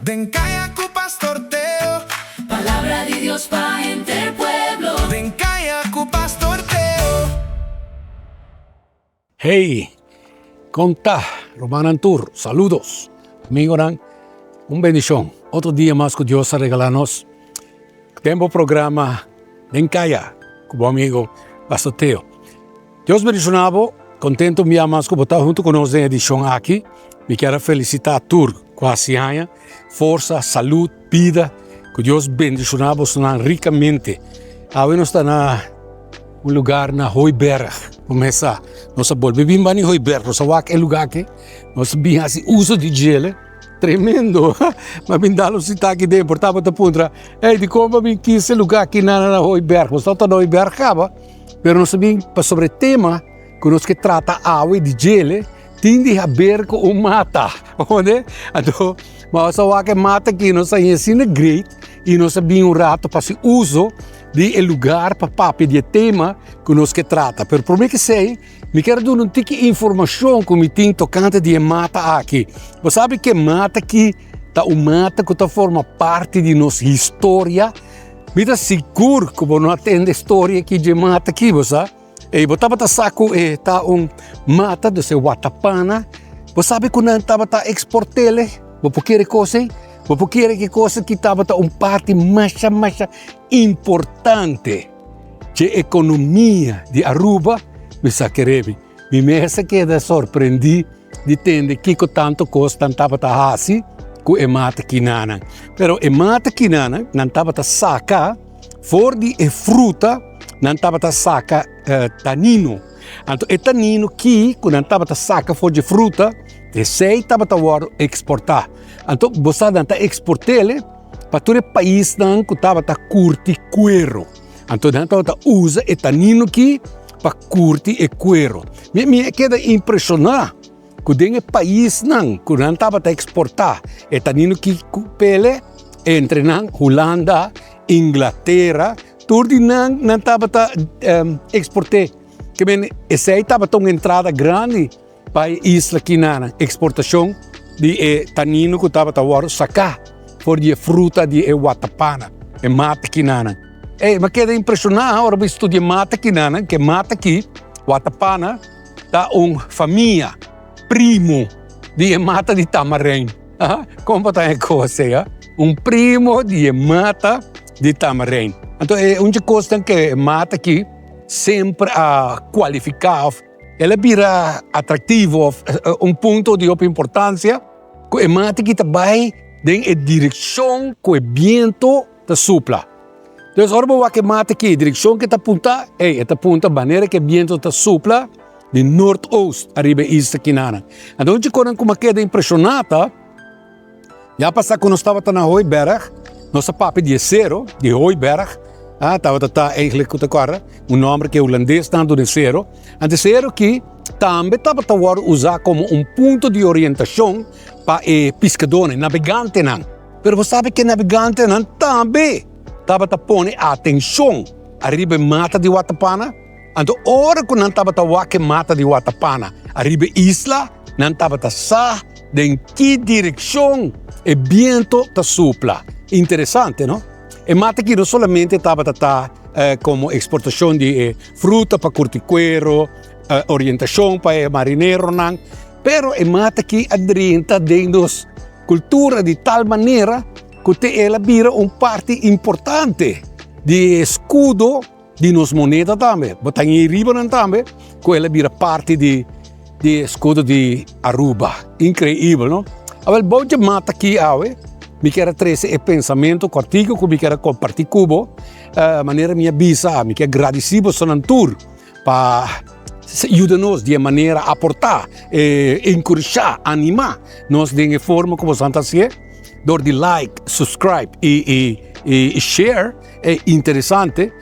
Den Kaya ku Pastor Teo. Palabra di Dios pa henter pueblo. Den Kaya ku Pastor Teo. Hey, kon ta rumannan tur? Saludos, amigonan. Un bendishon. Otro dia mas ku Dios a regala nos. Den bo programa Den Kaya ku bo amigo Pastor Teo. Dios bendiciona bo, contento un bia mas cu bo ta hunto cu nos den edicion aki. Mi kier a felicita tur cu haci aña, forsa, salud, bida, cu Dios bendiciona bosonan ricamente. Awe nos ta na un lugar na Hooiberg, bo mes sa, nos a bolbe bin bani Hooiberg, nos a wak e lugar aki, nos a bin haci uso di djele, tremendo, m'a bin dal un sita aki den, por tabata puntra, ey dicon bo a bin kis e lugar aki na Hooiberg, bo sta ta na Hooiberg caba? Pero nos ta bin pasobra e tema ku nos ke trata awe di djele tin di haber ku un mata. Oye? Anto, nos a wak e mata aki, nos a haña asina great i nos a bin un rato pa hasi uso di e lugar pa papia di e tema ku nos ke trata. Pero prome ke esei, mi kier duna un tiki informashon ku mi tin tokante di e mata aki. Bo sabi ke mata aki ta un mata ku ta forma parti di nos historia. Mi ta sigur ku bo no a tende storia ki dje mata aki, bo sa. Ei, bo tabata sa ku e ta un mata, dus e watapana. Bo sabi ku nan tabata eksport'el? Bo por kere kos ei? Bo por kere ki kos aki tabata un parti masha masha importante dje ekonomia di Aruba? Mi sa kere mi. Mi mes a keda sorprendí di tende kiko tantu kos nan tabata hasi ku e mata kinanan. Pero e mata kinanan nan tabata saka for di e fruta, nan tabata saka tanino. Anto e tanino ki ku nan tabata saka for di e fruta, esei tabata wòrdu eksportá. Anto bo sa nan ta eksport'el pa tur e paisnan ku tabata kurti kuero. Anto nan tabata usa e tanino ki pa kurti e kuero. Mi mi a keda impreshoná ku den e paisnan ku nan tabata eksportá e tanino ki ku pele, entre nan Hulanda, Inglatera, tur di nan nan tabata eksport'é. Ke men esei tabata un entrada grandi Pa e isla kinanan, eksportashon di e tanino ku tabata wòrdu saká for di e fruta di e watapana, e mata kinanan. Ey, mi a keda impreshoná ora mi studia mata kinanan, ke mata aki, watapana, ta un famia, primo di e mata di tamarein. Kon bo ta e kos ei, ha? Un primo di e mata di tamarein. Anto e un dje kosnan ke e mata aki semper a kualifiká òf El a bira atractivo of un punto di hopi importancia cu e mata aki ta bay den e direccion cu e biento ta supla. Dus ora bo wak e mata aki, e direccion cu e ta punta, ey, e ta punta manera cu e biento ta supla di noordoost ariba e isla kinanan. Anto un chiconan cu mi a keda impresiona ta, Ya pasá ku nos tabata na Hooiberg, nos a papia di e sero di Hooiberg. Ah, tabata ta eigenlijk ku ta kòrda un nòmber ku e hulandesnan a duna e sero. Anto e sero aki tambe tabata wòrdu usá komo un punto di orientashon pa e piskadónan, e nabegantenan. Pero bo sabi ku e nabegantenan tambe tabata pone atenshon ariba e mata di Watapana. Anto ora ku nan tabata wak e mata di Watapana ariba e isla, nan tabata sa den ki direkshon e biento ta supla. Interesante, no? E mata aki no solamente tabata ta komo eksportashon di e fruta pa kurti kuero, orientashon pa e marineronan, pero e mata aki a drenta den nos kultura di tal manera ku te el a bira un parti importante di e eskudo di nos moneda tambe. Bo ta hei riba nan tambe ku el a bira parti di di eskudo di Aruba. Inkreibel, no? Awel, bou dje mata aki awe, mi kier a trese e pensamentu kòrtiku ku mi kier a kompartí ku bo. Manera mi a bisa, mi kier gradisí bosonan tur pa yuda nos di e manera aportá, enkurashá, animá nos den e forma ku boso ta hasié dor di like, subscribe i i share. E interesante,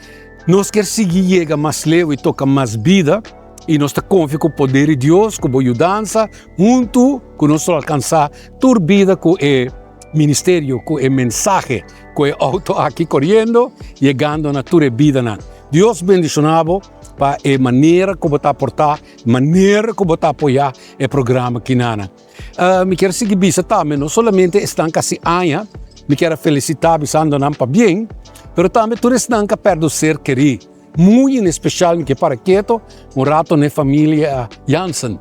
nos kier sigui yega mas leu i toka mas bida i nos ta konfia ku poder di Dios, ku bo yudansa, huntu ku nos lo alkansá tur bida ku e ministerio, ku e mensahe, ku e outo aki koriendo, yegando na tur e bidanan. Dios bendishoná bo. pa e manera ku bo ta aportá, manera ku bo ta apoyá e programa kinana. Mi kier sigui bisa tambe no solamente esnan ku hasi aña, mi kier a felisitá bisando nan pabien, pero tambe tur esnan ku a pèrdè un ser kerí. Muy en especial mi ke para keto un rato n'e familia Jansen.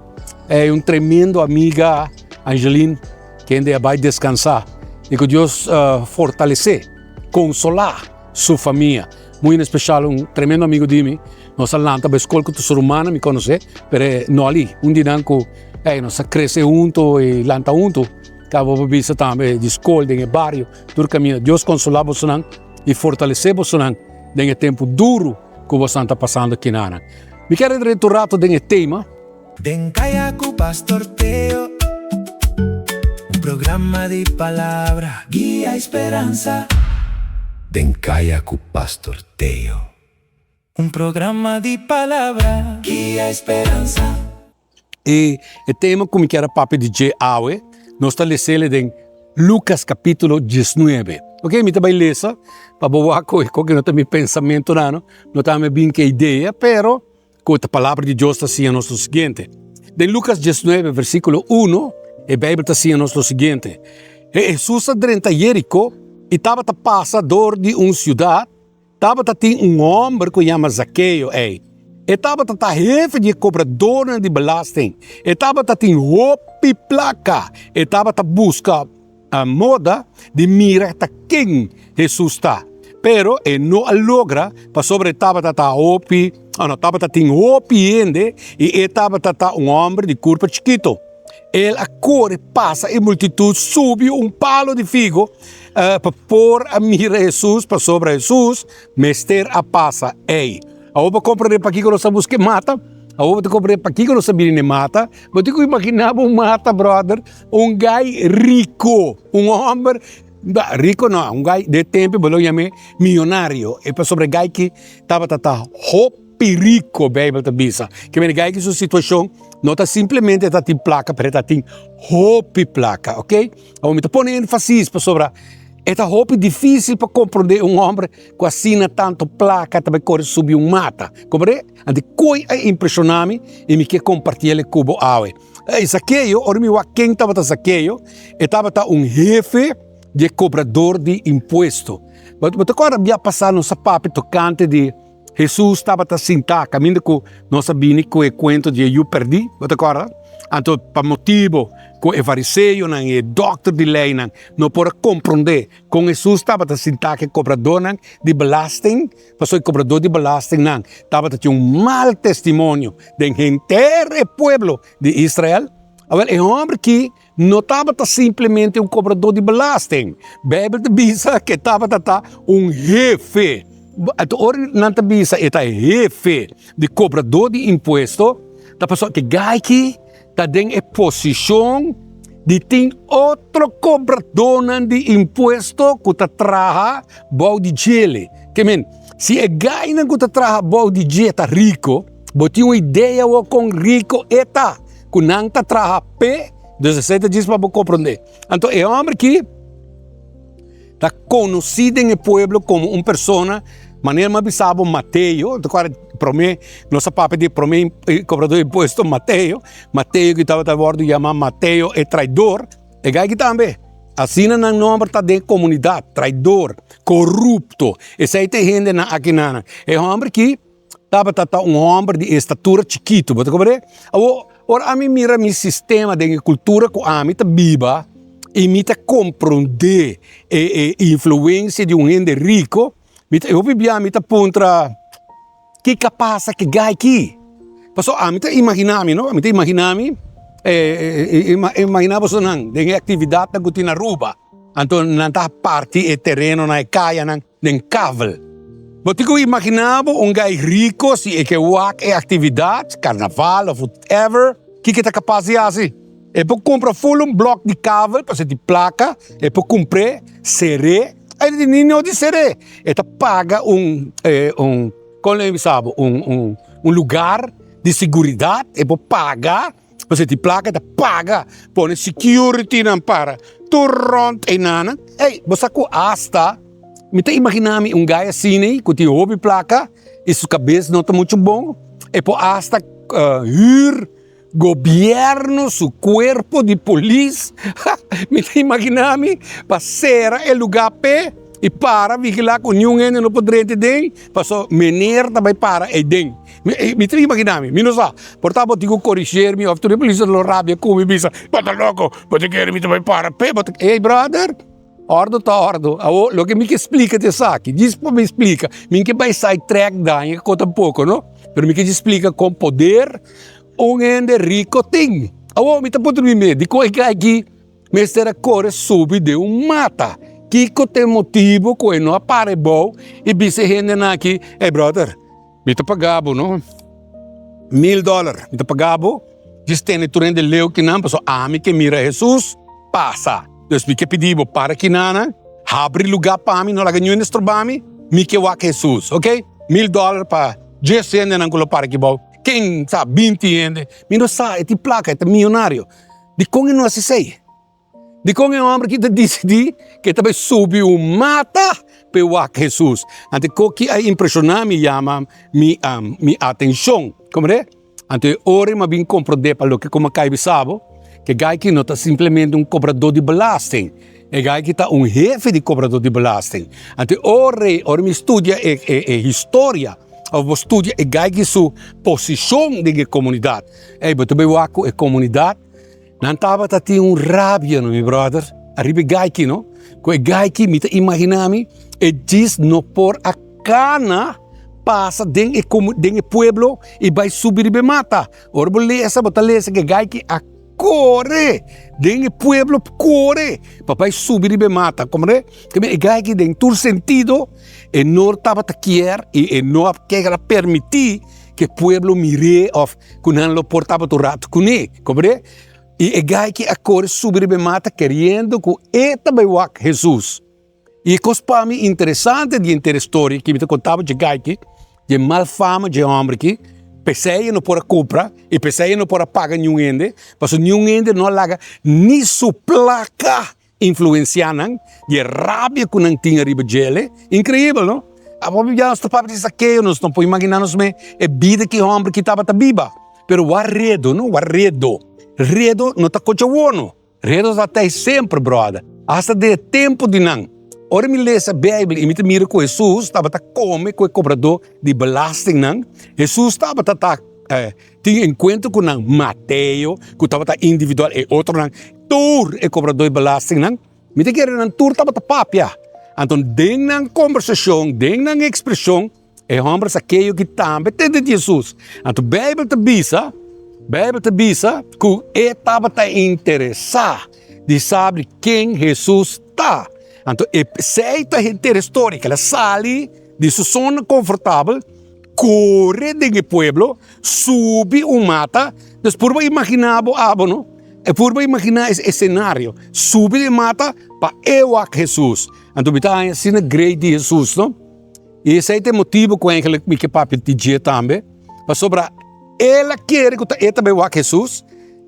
E un tremendo amiga Angeline kende a bai descansá y ku Dios fortalesé, konsolá su famia. Muy en especial un tremendo amigo di mi, nos a lanta bai skol ku su rumannan mi konosé, pero e Nolly, un di nan ku ey nos a krese hunto y lanta hunto, kaba bo bisa tambe di skol den e bario tur kaminda. Dios konsolá bosonan y fortalesé bosonan den e tempu duru ku bosan ta pasando kinanan. Mi kier entra un rato den e tema. Den Kaya ku Pastor Teo, un programa di palabra, guia i speransa. Den Kaya ku Pastor Teo, un programa di palabra, guia i speransa. E e tema ku mi kier a papia di dje awe, nos ta les'el den Lukas kapítulo diesnuebe. Ok, mi ta bai lesa pa bo wak ku koke no ta mi pensamentunan, no, no ta mi bin ku e idea, pero ku ta palabra di Dios ta siña nos lo siguiente. Den Lukas diesnuebe versíkulo uno, e Beibel ta siña nos lo siguiente, Hesus a drenta Jeriko i tabata pasa dor di un siudat. Tabata tin un hòmber ku yama Zakeo ei. E tabata ta hefe di e kobradornan di belasting. E tabata tin hopi plaka. E tabata buska moda di mira ta ken Hesus ta. Pero e no a logra pasobra e tabata ta hopi, o no, tabata tin hopi hende i e tabata ta un hòmber di kurpa chikitu. El a kore pasa e multitut, subi un palo di figo pa por a mira Hesus, pasobra Hesus mester a pasa ei. Awor bo komprende pakiko nos ta buska e mata? Awor bo ta komprende pakiko nos ta bini na e mata? Bo tin ku imaginá bo un mata, bròder, un gai riko, un hòmber, riko no, un gai den e tempu bo lo yam'é miyonario, e pasobra e gai ki tabata ta hopi. Hopi rico, Bijbel ta bisa. Ke mene gai ki su situacion no ta simplemente ta tin placa, pero ta tin hopi placa, ok? Awor mi ta pone enfasis pasobra e ta hopi dificil pa comprende un hombre cu asina tanto placa ta bai core subi un mata. Comprende? Anto koe a impresiona mi y mi ke comparti el cu bo awe. E Zakeo, ora mi wak ken tabata Zakeo, e tabata un hefe di e cobrador di impuesto. Bo ta corda bia pasa nos a papia tocante di Hesus tabata sintá kaminda ku nos a bini ku e kuento di e yu pèrdí, bo ta kòrda? Anto pa motibu ku e fariseonan i e dòkter di leinan no por a komprondé kon Hesus tabata sintá ku e kobradónan di belasting, pasobra e kobradó di belastingnan tabata tin un mal testimonio den henter e pueblo di Israel. Awèl, e hòmber akí no tabata simplemente un kobradó di belasting. Beibel ta bisa ku e tabata ta un hefe. Anto ora nan ta bisa e ta hefe di kobradó di impuesto, ta pasobra ku e gai aki ta den e posishon di tin otro kobradónan di impuesto ku ta traha bou di djele. Ke men, si e gainan ku ta traha bou di dje ta riko, bo tin un idea awor kon riko e ta. Ku nan ta traha p'e, dus esei ta djis pa bo komprondé. Anto e hòmber aki ta konosí den e pueblo komo un persona, manera mi a bisa bo Mateo, ta kòrda promé nos a papia di e promé kobradó di impuesto Mateo, Mateo ku tabata wòrdu yamá Mateo e traidor, e gai aki tambe. Asina nan nòmber ta den komunidat, traidor, korupto, esei ta e hendenan akinan. E hòmber aki Tabata ta un hòmber di estatura chikitu, bo ta komprendé? Awor, ora ami mira mi sistema den e kultura ku ami ta biba i mi ta komprondé e e influensia di un hende riko, mi ta hopi bia mi ta puntra, kiko a pasa ku e gai aki? Pasobra ami ta imaginá mi, no? Ami ta imaginá mi, imaginá bosonan den e aktividatnan ku tin na Aruba, anto nan ta parti e terenonan, e kayanan. Den kavel. Bo tin ku imaginá bo un gai riko si e ke wak e aktividat, karnaval òf whatever, kiko e ta kapas di hasi? E por kumpra ful un blòk di kavel pasobra e tin plaka, e por kumpr'é, ser'é, ai no tin ni no di ser'é, e ta paga un un kon lo bisa bo un un un lugar di siguridat, e por paga pasobra e tin plaka e ta paga pone securitynan para tur rònt einan. Ey, bo sa ku asta. Mi ta imaginá mi un gai asina ei ku tin hopi plaka i su kabes no ta muchu bon. E por hasta huur gobierno su cuerpo di polis, mi ta imagina mi, pa cera e lugar p'e y para vigila cu niun hende no por drenta den, paso meneer ta bay para eyden. Mi ta imagina mi, mi no sa, por ta bo tin cu corrigeer mi of tur e polis lo rabia cu mi bisa, bo ta loco, bo ta kere mi ta bay para p'e, bo ta, ey brother! Ordo ta ordo. Awor, loke mi ke splika ta esaki. Djis pa mi splika. Mi ke bai side track daña e kos tampoko, no? Pero mi ke djis splika kon poder un hende riko tin. Awor, mi ta puntra mi mes, dikon e kai aki mester a kore subi den un mata? Kiko ta e motibu ku e no a para e bou i bisa e hendenan aki, Ey brother, Mi ta paga bo no mil dòler, mi ta paga bo djis tene tur hende leu kinan pasobra ami ke mira Hesus pasa. Dus mi ke pidi bo para kinana, habri lugá pa mi, no laga niun hende stroba mi, mi ke wak Hesus, ok? Mil dòler pa djes hendenan ku lo para aki bou, ken sa binti hende, mi no sa, e tin plaka, e ta miyonario, dikon e no hasi esei? Dikon e hòmber ki ta disidí ku e ta bai subi un mata pa e wak Hesus? Anto e koki a impreshoná mi, yama mi mi atenshon. Komprendé? Anto e ora mi a bin komprondé pa loke ku mi a kai bisa bo, ku e gai ki no ta simplemente un kobradó di belasting, e gai ki ta un hefe di kobradó di belasting. Anto e ora ei, ora mi studia e e historia òf bo studia e gai ki su posishon den e komunidat, ey bo ta bai wak ku e komunidat Nan tabata tin un rabia no mi brother ariba e gaiki no ku e gaiki mi ta imagina mi e djis no por a kana pasa den e den e pueblo i bai subi riba e mata ora bo lesa bo ta lesa ku e gaiki a kore den e pueblo kore pa bai subi riba e mata komprende e gaiki den tur sentido e no tabata kier i e no a kier a permiti ku e pueblo mir'é òf ku nan lo por tabata un ratu kuné, komprendé? I e gai ki a kore subi riba e mata keriendo ku e ta bai wak Hesus. I e kos pa mi interesante di henter e storia ki mi ta konta bo dje gai ki, dje mal fama dje hòmber ki, p'esei e no por a kumpra i p'esei e no por a paga niun hende, pasobra niun hende no a laga ni su plaka Influenciá nan di e rabia cu nan tin ariba djele. Increíbel, no? Abo bibia nos ta papia di Zakeo, nos no por imaginá nos me e bida ki homber ki tabata biba. Pero wak redo, no? Wak redo. Redo no ta cocha wono. Redo ta tei semper, brother. Hasta den e tempo di nan. Ora mi lesa Bijbel i mi ta mira cu Hesus tabata come cu e cobradó di belastingnan, Hesus tabata ta Tin enkuentro ku nan Mateo, ku tabata individual, e otronan, tur e kobradó di belastingnan, mi ta kere nan tur tabata papia. Anto den nan kombersashon, den nan ekspreshon, e hòmber Sakeo ki tambe tende di Hesus. Anto Beibel ta bisa, Beibel ta bisa ku e tabata interesá di sabi ken Hesus ta. Anto esei ta henter e storia, ku el a sali di su zona konfortabel, Kore den e pueblo, subi un mata, dus purba imaginá bo abo no, e purba imaginá es esenario, subi den mata pa e wak Hesus. Anto mi ta haña asina great di Hesus no, i esei ta e motibu ku eigenlijk mi ke papia di dje tambe, pasobra el a kere ku ta e ta bai wak Hesus,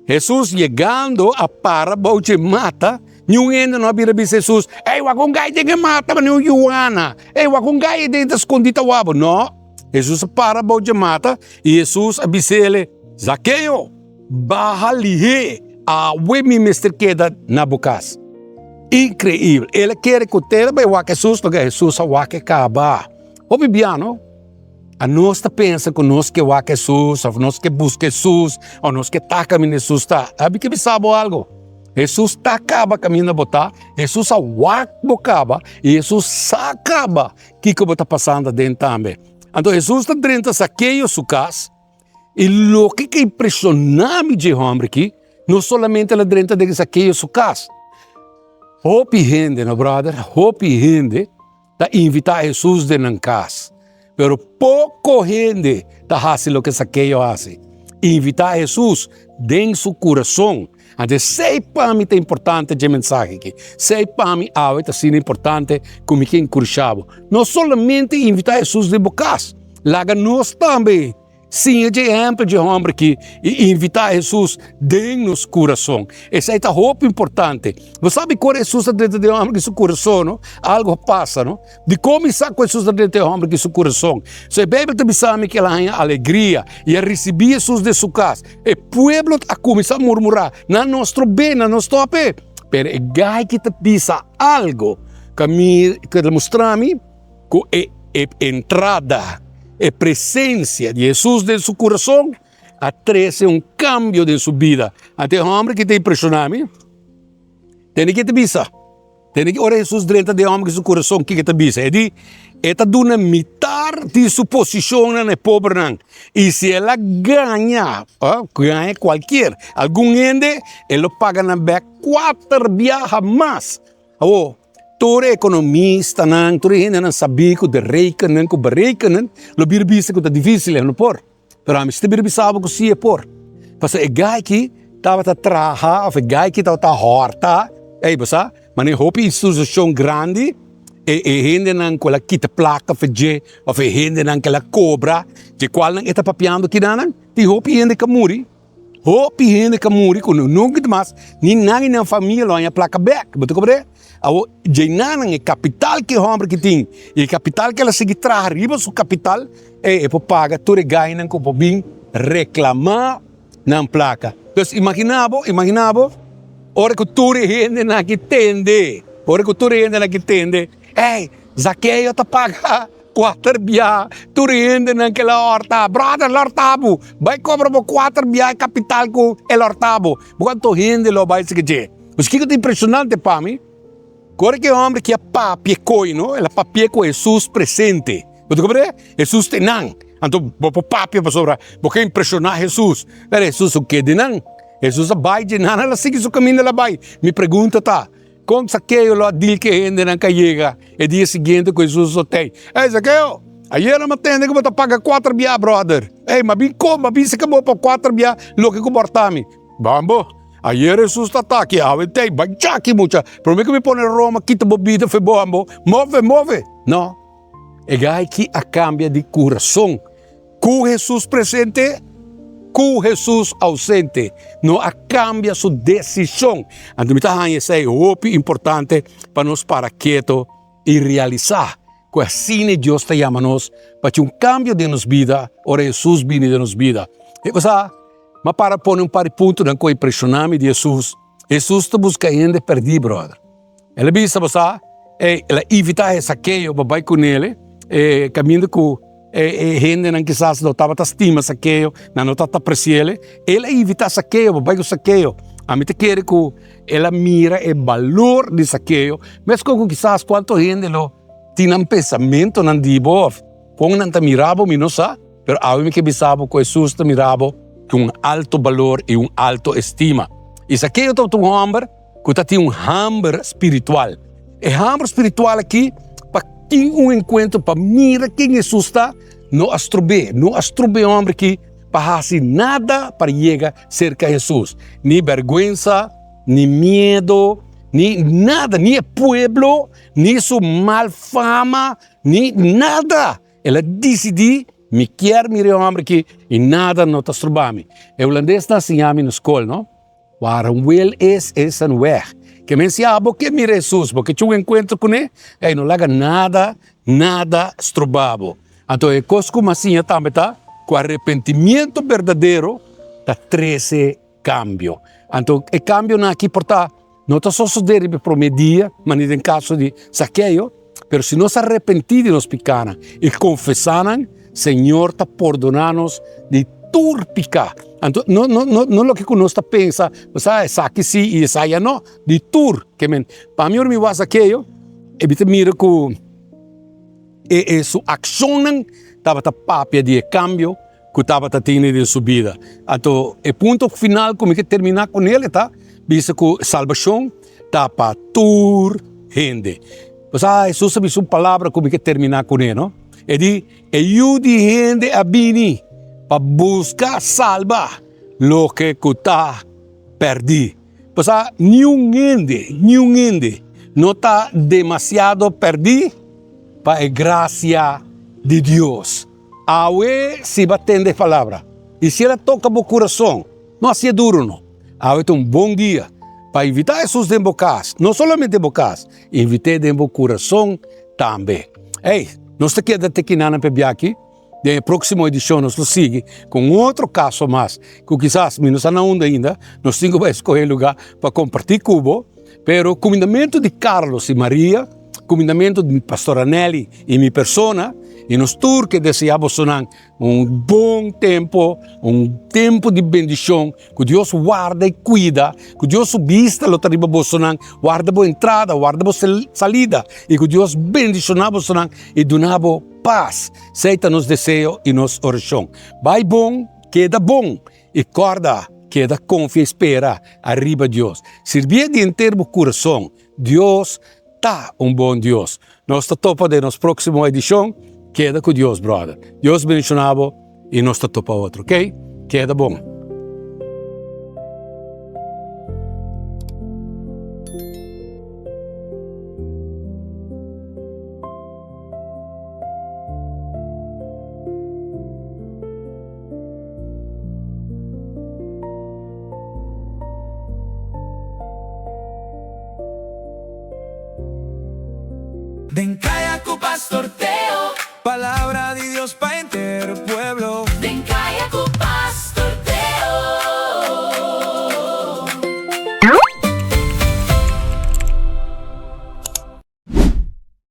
Hesus yegando a para bou dje mata, niun hende no a bira bisa Hesus, Ey, wak un gai den e mata manera un yuana, ey, wak un gai den ta skondi ta wak bo. No, Hesus a para bou dje mata i Hesus a bis'el, Zakeo, baha lihé, awe mi mester keda na bo kas. Inkreibel! El a kere ku tera bai wak Hesus, loke Hesus a wak e kaba. Hopi bia, no? Anos ta pensa ku nos ke wak Hesus òf nos ke buska Hesus òf nos ke ta kaminda Hesus ta. Abi ke bisa bo algu? Hesus ta kaba kaminda bo ta, Hesus a wak bo kaba i Hesus sa kaba kiko bo ta pasando aden tambe. Anto Hesus ta drenta Zakeo su kas i loke ke impreshoná mi dje hòmber aki, no solamente el a drenta den Zakeo su kas, hopi hende no bròder, hopi hende ta invitá Hesus den nan kas, pero poko hende ta hasi loke Sakeo a hasi, invitá Hesus den su kurason. Anto esei pa mi ta importante dje mensahe aki. Esei pa mi awe ta asina importante ku mi ke enkurashá bo. No solamente invitá Hesus den bo kas, laga nos tambe. Siña dje ehèmpel dje hòmber akí i invitá Hesus den nos kurason. Esei ta hopi importante. Bo sabi ku ora Hesus a drenta den e hòmber akí su kurason, no, algu a pasa, no? Dikon mi sa ku Hesus a drenta e hòmber akí su kurason? So e Beibel ta bisa mi ku el a haña alegria i a risibí Hesus den su kas. E pueblo a kuminsá murmurá, Nan no strob'é, nan no stòp'é. Pero e gai ki ta bisa algu ku mi ku ta mustra mi ku e entrada, e presensia di Hesus den su kurason a trese un kambio den su bida. Anto e hòmber ki ta impreshoná mi, tende ke ta bisa, tende ke ora Hesus drenta den e hòmber ki su kurason, kiko e ta bisa? E di, E ta duna mitar di su posishonnan na e pobernan, i si el a gaña, gaña kualkier, algun hende, e lo paga nan bèk kuater biaha mas. Awor, tur e ekonomistanan, tur e hendenan sabí ku ta rekenen, ku berekenen, lo bira bisa ku ta difísil, e no por. Pero ami si ta bira bisa bo ku sí e por. Pasobra e gai aki tabata traha òf e gai aki tabata hòrta, ey bo sa, manera hopi institushon grandi, e e hendenan ku el a kita plaka for dje òf e hendenan ku el a kobra, dje kualnan e ta papiando kinanan, tin hopi hende ku a muri. Hopi hende ka muri ku nunka mas ni nan i nan famia lo haña plaka bèk. Bo ta komprendé? Awor, djenanan e kapital ku e hòmber ki tin i e kapital ku el a sigui traha riba su kapital, ey, e por paga tur e gainan ku por bin reklamá nan plaka. Dus imaginá bo, imaginá bo, ora ku tur e hendenan aki tende, ora ku tur e hendenan aki tende, ey, Zakeo ta paga Kuater bia tur e hendenan ke la horta, Brother, el horta bo! Bai kobra bo kuater bia e kapital ku el horta bo. Bo kuantu hende lo bai sigi dje? Pues kiko ta impreshonante pa mi? Ku ora ku e hòmber ki a papia koi, no, el a papia ku Hesus presente. Bo ta komprende? Hesus ta einan. Anto bo por papia pasobra bo ke impreshoná Hesus. Pero Hesus no keda einan. Hesus a bai dje nan, el a sigui su kaminda, el a bai. Mi pregunta ta, Kon Zakeo lo a dil ku e hendenan ku a yega e dia siguiente ku Hesus lo tei? Ey, Zakeo, ayera mi a tende ku bo ta paga kuater bia, bròder. Ey, mi a bin kom, mi a bisa ku bo pa kuater bia loke ku bo a mi. Bambo, ayera Hesus ta taki, awe tei, bai djaki mucha. Promé ku mi pone Roma kita bo bida for bo, ambo. Move, move! No, e gai ki a kambia di kurason. Ku Hesus presente, ku Hesus ausente, no a kambia su desishon. Anto mi ta haña esei hopi importante pa nos para keto i realisá ku asina Dios ta yama nos pa haci un kambio den nos bida ora Hesus bini den nos bida. E sa, mi a para pone un par di puntonan ku a impreshoná mi di Hesus. Hesus ta buska hende pèrdí, bròder. El a bisa, bo sa, el a invitá e Sakeo pa bai kuné, e kaminda ku e hendenan kisas no tabata stima Sakeo, nan no tabata apresi'é. El a invitá Sakeo pa bai ku Sakeo. Ami ta kere ku el a mira e balor di Sakeo, meskos ku kisas kuantu hende lo tin nan pensamentonan di bo òf kon nan ta mira bo, mi no sa. Pero awe mi ke bisa bo ku Hesus ta mira bo ku un alto balor i un alto estima. I Sakeo tabata un hòmber ku ta tin un hamber spiritual. E hamber spiritual aki pa tin un enkuentro, pa mira ken Hesus ta, no a strob'é, no a strob'é e hòmber aki pa hasi nada pa yega serka Hesus. Ni bèrgwensa, ni miedu, ni nada, ni e pueblo, ni su mal fama, ni nada. El a disidí, Mi kier mira e hòmber aki i nada no ta stroba mi. E hulandesnan a siña mi na skol, no? Waar een wil is, is een weg. Ke men si abo ke mira Hesus, bo ke chun enkuentro kuné, ey, no laga nada, nada stroba bo. Anto e kos ku mi a siña tambe ta ku arepentimiento berdadero ta trese kambio. Anto e kambionan aki por ta no ta sosodé riba e promé dia, manera den kaso di Zakeo, pero si nos arepentí di nos pikánan i konfesá nan, Señor ta pordoná nos di tur piká. Anto no no no no loke ku nos ta pensa, bo sa esaki si i esaya no, di tur. Ke men, pa mi ora mi wak Zakeo, e mi ta mira ku e e su akshonnan tabata papia di e kambio ku tabata tene den su bida. Anto e punto final ku mi ke terminá kuné ta bisa ku salbashon ta pa tur hende. Pasobra Hesus a bisa un palabra ku mi ke terminá kuné, no? E di, E Yu di hende a bini pa buska salba loke ku ta pèrdí. Pasobra niun hende, niun hende no ta demasiado pèrdí pa e grasia di Dios. Awe si bo a tende e palabra i si el a toka bo kurason, no hasié duru no. Awe ta un bon dia pa invitá Hesus den bo kas, no solamente bo kas, invit'é den bo kurason tambe. Ey, nos ta keda te kinanan p'e biaha aki. Den e próksimo edishon nos lo sigui ku un otro kaso mas ku kisas mi no sa na unda ainda, nos tin ku bai skohe lugá pa kompartí ku bo. Pero kumindamentu di Carlos i Maria, kumindamentu di Pastora Nelly i mi persona, i nos tur ke deseá bosonan un bon tempu, un tempu di bendishon, ku Dios warda i kuida, ku Dios su bista lo ta riba bosonan, warda bo entrada, warda bo salida, i ku Dios bendishoná bosonan i duna bo pas. Esei ta nos deseo i nos orashon. Bai bon, keda bon, i kòrda, keda konfia i spera ariba Dios. Sirbié di henter bo kurason. Dios ta un bon Dios. Nos ta topa den nos próksimo edishon. Keda ku Dios, bròder. Dios bendishoná bo i nos ta topa otro, ok? Keda bon. Den Kaya ku Pastor Teo. Palabra di Dios pa henter pueblo.